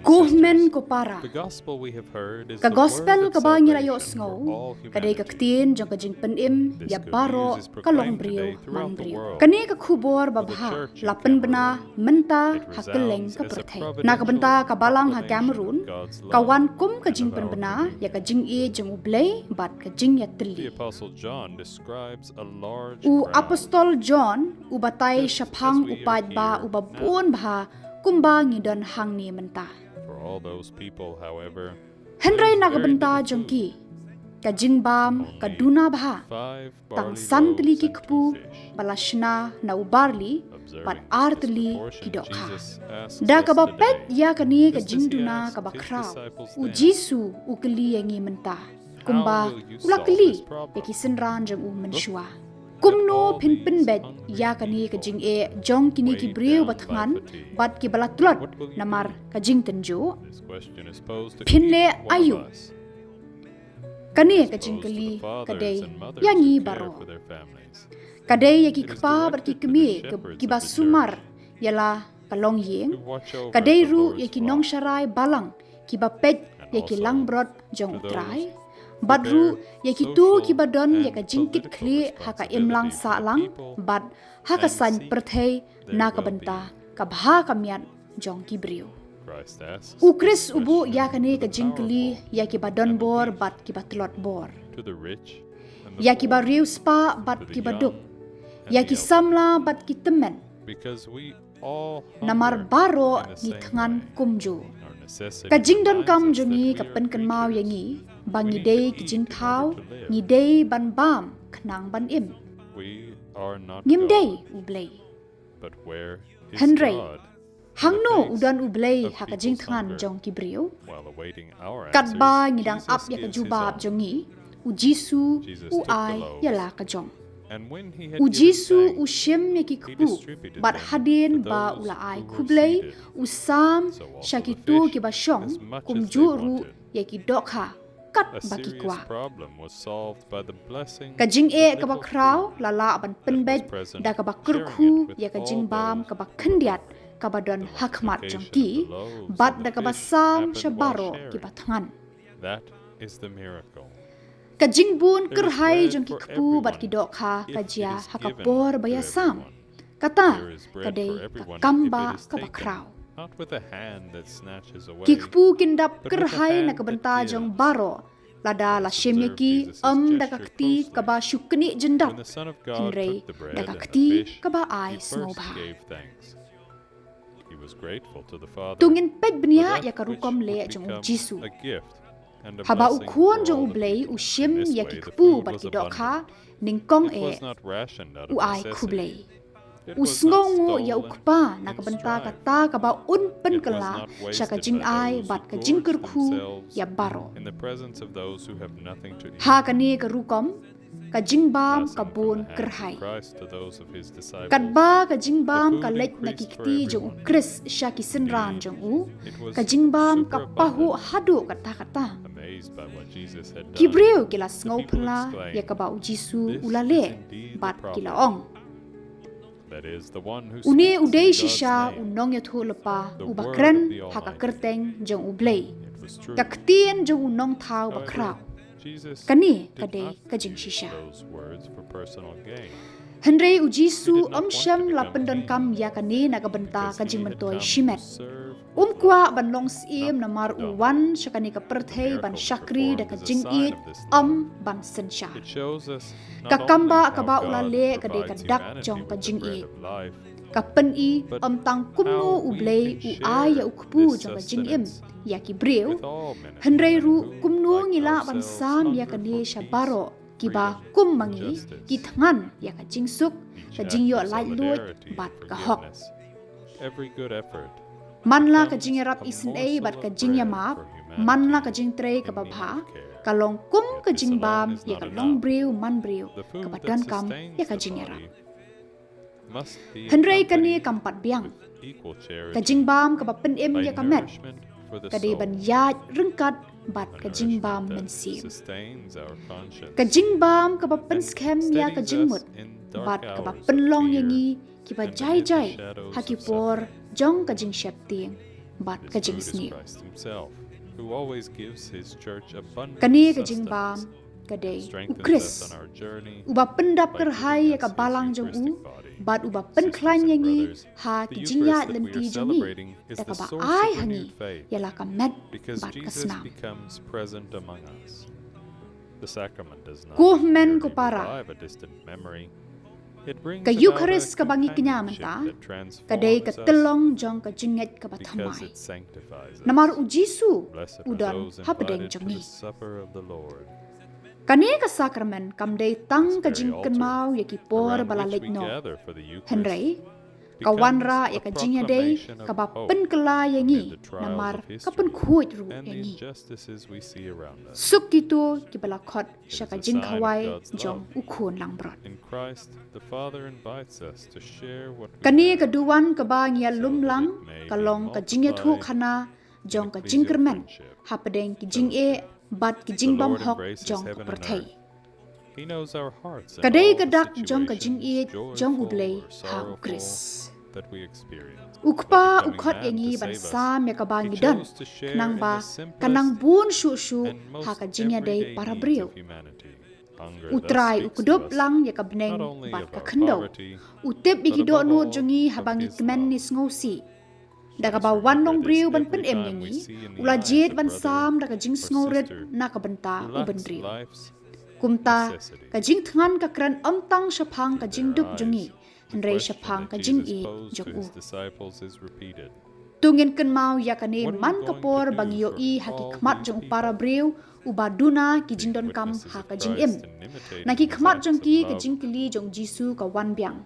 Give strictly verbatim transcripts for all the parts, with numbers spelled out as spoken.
Ko hynmen ko para, ka gospel kaba ngi la ïohsngew ka dei ka ktien jong ka jingpynim ïa baroh ka longbriew manbriew. Kane ka khubor babha la pynbna mynta ha kylleng ka pyrthei. Na ka bynta ka balang ha Cameroon, ka wan kum ka jingpynbna ïa ka jingïeit jong U Blei bad ka jingïatylli. U Apostol John u batai shaphang u paidbah uba bun bha kumba ngi don hangne mynta. Hynrei na ka bynta jong ki, ka jingbam ka duna bha, tang san tylli ki kpu ba la shna na u barli bad ar tylli ki dohkha. Da kaba peit ïa kane ka jingduna kaba khraw, U Jisu u kylli ïa ngi mynta, kumba u la kylli ïa ki synran jong u mynshuwa. Kumno phin pynbeit ïa kane ka jingeh jong kine ki briew bathngan bad kiba la tlot namar ka jingtynjuh? Phin leh aïu? Kane ka jingkylli ka dei ïa ngi baroh. Ka dei ïa ki kpa bad ki kmie kiba sumar ïa la ka longïing. Ka dei ruh ïa ki nongsharai balang kiba peit ïa ki langbrot jong U Trai, bad ruh ïa kito kiba don ïa ka jingkitkhlieh ha ka imlang sahlang bad ha ka saiñ pyrthei na ka bynta ka bha ka miat jong ki briew. U Khrist u buh ïa kane ka jingkylli ïa kiba don bor bad kiba tlot bor, ïa kiba riewspah bad kiba duk, ïa ki samla bad ki tymmen. Namar baroh ngi thngan kumjuh. Ka jingdonkam jong ngi ka pynkynmaw ïa ngi ba ngi dei ki jingthaw, ngi dei ban bam khnang ban im. Ngim dei U Blei. Hynrei hangno u don U Blei ha ka jingthngan jong ki briew? Katba ngi dang ap ïa ka jubab jong ngi, U Jisu u ai ïa la ka jong. U Jisu u shim ïa ki kpu, bad hadien ba u la ai khublei, u sam sha kito kiba shong, kumjuh ruh ïa ki dohkha katba ki kwah. Ka jingeh kaba khraw la lah ban pynbeit da kaba kyrkhu ïa ka jingbam kaba khyndiat kaba don ha khmat jong ki, bad da kaba sam sha baroh kiba thngan. Ka jingbun kyrhai jong ki kpu bad ki dohkha ka jia ha ka por ba ïasam. Kata ka dei ka kambah kaba khraw. Ki kpu kin dap kyrhai na ka bynta jong baroh, lada la shim ïa ki, ym da ka kti kaba shu knieh jyndat, hynrei da ka kti kaba ai sngewbha. To ngin peit bniah ïa ka rukom leh jong U Jisu. Haba U Khun jong U Blei u shim ïa ki kpu bad ki dohkha, nyngkong eh u ai khublei. U sngewnguh ïa U Kpa na ka bynta kata kaba un pynkylla sha ka jingai bad ka jingkyrkhu ïa baroh. Ha kane ka rukom, ka jingbam ka bun kyrhai. Katba ka jingbam ka leit na ki kti jong U Khrist sha ki synran jong u, ka jingbam ka pahuh haduh katta katta. Ki briew ki la sngewphylla ïa kaba U Jisu u la leh, bad ki la ong, "Une u dei shisha u nongïathuhlypa uba kren ha ka kyrteng jong U Blei, ka ktien jong U Nongthaw Bakhraw." Kane ka dei ka jingshisha. Hynrei U Jisu um shym la pyndonkam ïa kane na ka bynta ka jingmyntoi shimet. Um kwah ban long syiem namar u wan sha kane ka pyrthei ban shakri da ka jingïeit, ym ban synshar. Ka kambah kaba u la leh ka dei ka dak jong ka jingïeit. Ka pyni ym tang kumno U Blei u ai ïa u kpu jong ka jingim ïa ki briew, hynrei ruh kumno ngi lah ban sam ïa kane sha baroh kiba kum ma ngi ki thngan ïa ka jingsuk, ka jingïoh laitluid bad ka hok. Man la ka jingïarap isynei bad ka jingïamap, man la ka jingtrei kaba bha, ka long kum ka jingbam ïa ka longbriew manbriew kaba donkam ïa ka jingïarap. Hynrei kane kam pat biang. Ka jingbam kaba pynim ïa ka met ka dei ban ïaid ryngkat bad ka jingbam mynsiem. Ka jingbam kaba pynskhem ïa ka jingmut bad kaba pynlong ïa ngi kiba jai jai ha ki por jong ka jingsheptieng bad ka jingsniew. Kane ka jingbam ka dei U Khrist, uba pyndap kyrhai ïa ka balang jong u bad uba pynkhlaiñ ïa ngi ha ki jingïaid lynti jong ngi, da kaba ai ha ngi ïa la ka met bad ka snam. Ko hynmen ko para, ka Eukharist kaba ngi kñia mynta ka dei ka tyllong jong ka jingngeit kaba thymmai, namar U Jisu u don hapdeng jong ngi. Kane ka sakramen kam dei tang ka jingkynmaw ïa ki por ba la leit noh, hynrei ka wanrah ïa ka jingïadei kaba pynkylla ïa ngi, namar ka pynkhuid ruh ïa ngi. Suk kito kiba la khot sha ka jingkhawai jong U Khun langbrot. Kane ka duwan kaba ngi ïalum lang ka long ka jingïathuhkhana jong ka jingkyrmen hapdeng ki jingeh bad ki jingbymhok jong ka pyrthei. Ka dei ka dak jong ka jingïeit jong U Blei ha U Khrist. U Kpa u khot ïa ngi ban sam ïa kaba ngi don, khnang ba kan nang bun shuh shuh ha ka jingïadei para briew. U Trai u kdup lang ïa ka bneng bad ka khyndew. U tip ïa ki dohnud jong ngi haba ngi kmen ne sngewsih. Da kaba wan long briew ban pynim ïa ngi, u la jied ban sam da ka jingsngewrit na ka bynta u bynriew. Kumta, ka jingthngan ka kren ym tang shaphang ka jingduk jong ngi, hynrei shaphang ka jingïeit jong u. To ngin kynmaw ïa kane man ka por ba ngi ïohi ha ki khmat jong u para briew uba duna ki jingdonkam ha ka jingim. Na ki khmat jong ki, ka jingkylli jong U Jisu ka wan biang: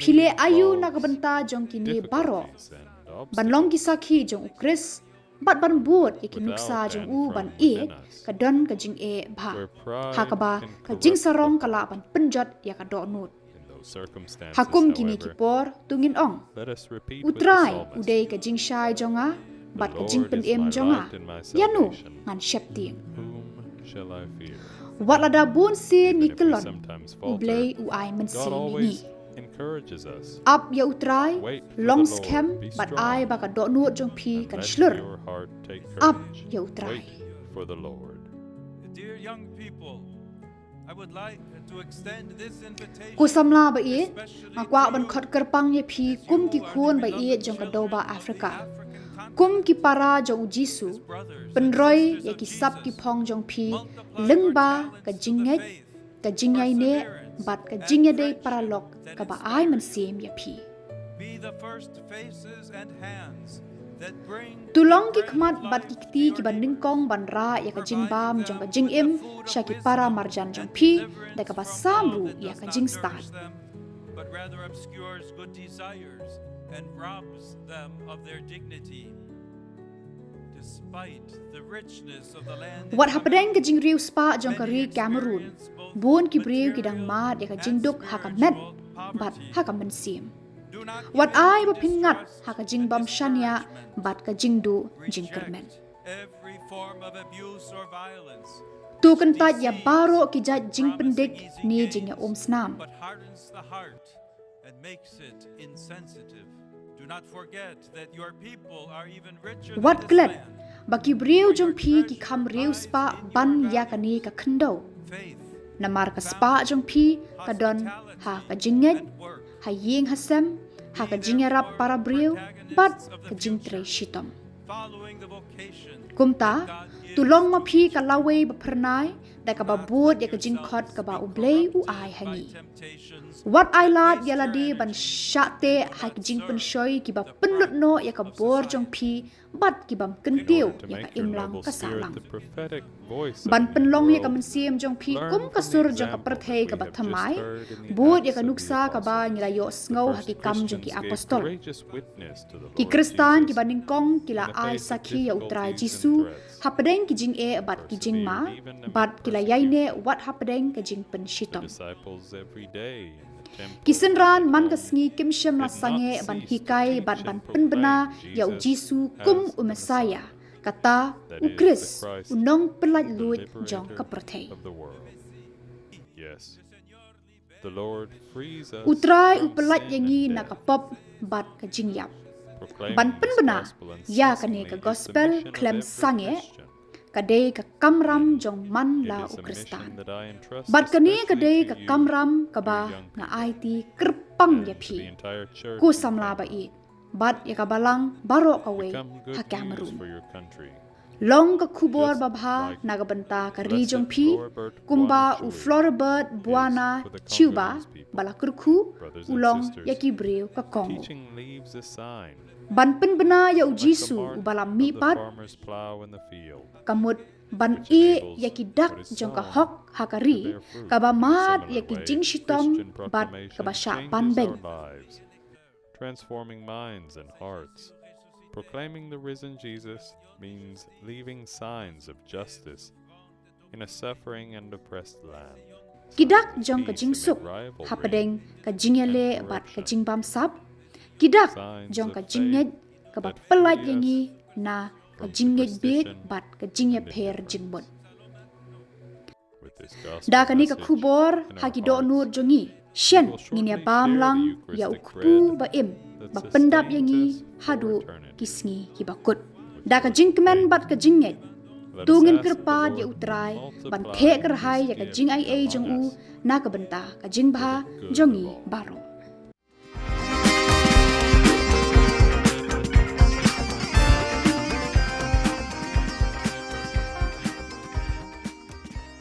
Phi leh aïu na ka bynta jong kine baroh? Ban long ki sakhi jong U Khrist bad ban bud ïa ki nuksa jong u ban ïeit, ka don ka jingeh bha, ha kaba ka jingsarong ka lah ban pynjot ïa ka dohnud. Ha kum kine ki por, to ngin ong: U Trai u dei ka jingshai jong nga bad ka jingpynim jong nga, ïano ngan sheptieng? Wat lada bun sien ngi kyllon, U Blei u ai mynsiem ïa ngi. Ap ïa U Trai, long skhem bad ai ba ka dohnud jong phi kan shlur. Ap ïa U Trai. Dear young people, I would like to extend this invitation. Ko samla ba ïeit, nga kwah ban khot kyrpang ïa phi kum ki khun ba ïeit jong ka dewbah Africa, kum ki para jong U Jisu. Pynroi ïa ki sap ki phong jong phi lyngba ka jingngeit, ka jingïaineh bad ka jingïadei paralok kaba ai mynsiem ïa phi. Be the first faces and hands that bring To long ki khmat bad ki kti kiba nyngkong ban rah ïa ka jingbam jong ka jingim sha ki para marjan jong phi, da kaba sam ruh ïa ka jingstad. But rather obscures good desires and robs them of their dignity. Despite the richness of the land Wat hapdeng ka jingriewspah jong ka ri Cameroon, bun ki briew ki dang mad ïa ka jingduk ha ka met bad ha ka mynsiem. Wat ai ba phin ngat ha ka jingbym shaniah bad ka jingduh jingkyrmen. Every form of abuse or violence. To kyntait ïa baroh ki jait jingpyndik ne jingïaumsnam. But hardens the heart and makes it insensitive. Do not forget that your people are even richer than Wat klet ba ki briew jong phi ki kham riewspah ban ïa kane ka khyndew. Namar ka spah jong phi ka don ha ka jingngeit, ha ïing ha sem, ha ka jingïarap para briew bad ka jingtrei shitom. Kumta, to long ma phi ka lawei ba phyrnai da kaba bud ïa ka jingkhot kaba U Blei u ai ha ngi. Wat ai lad ïa lade ban shah teh ha ki jingpynshoi kiba pynlut noh ïa ka bor jong phi bad ki bym kyntiew ïa ka imlang ka sahlang. Ban pynlong ïa ka mynsiem jong phi kum ka sur jong ka pyrthei kaba thymmai, bud ïa ka nuksa kaba ngi la ïohsngew ha Ki Kam jong ki Apostol. Ki Khristan kiba nyngkong ki la ai sakhi ïa U Trai Jisu hapdeng ki jingeh bad ki jingma, bad ki la ïaineh wat hapdeng ka jingpynshitom. Ki synran man ka sngi kim shym la sangeh ban hikai bad ban pynbna ïa U Jisu kum U Messaïah, kata U Khrist, U Nongpynlait Luid jong ka pyrthei. U Trai u pyllait ïa ngi na ka pop bad ka jingïap. Ban pynbna ïa kane ka gospel khlem sangeh, ka dei ka kamram jong man la u Khristan. Bad kane ka dei ka kamram kaba nga aiti kyrpang ïa phi, ko samla ba ïeit, bad ïa ka balang baroh kawei ha Cameroon. Long ka khubor babha na ka bynta ka ri jong phi, kumba u Floribert Buana Chiuba ba la kyrkhu u long ïa ki briew ka Congo. Ban pynbna ïa u Jisu uba la mihpat, ka mut ban ïeh ïa ki dak jong ka hok ha ka ri, kaba mad ïa ki jingshitom bad kaba shah ban beiñ. Transforming minds and hearts. Proclaiming the risen Jesus means leaving signs of justice in a suffering and oppressed land. Ki dak jong ka jingsuk hapdeng ka jingïaleh bad ka jingbamsap. Ki dak jong ka jingngeit kaba pyllait ïa ngi na ka jingngeit bieit bad ka jingïapher jingmut. Da kane ka khubor ha ki dohnud jong ngi, shen ngin ïa bam lang ïa u kpu ba im ba pyndap ïa ngi haduh ki sngi kiba kut. Da ka jingkmen bad ka jingngeit, to ngin kyrpad ïa U Trai ban theh kyrhai ïa ka jingaiei jong u na ka bynta ka jingbha jong ngi baroh.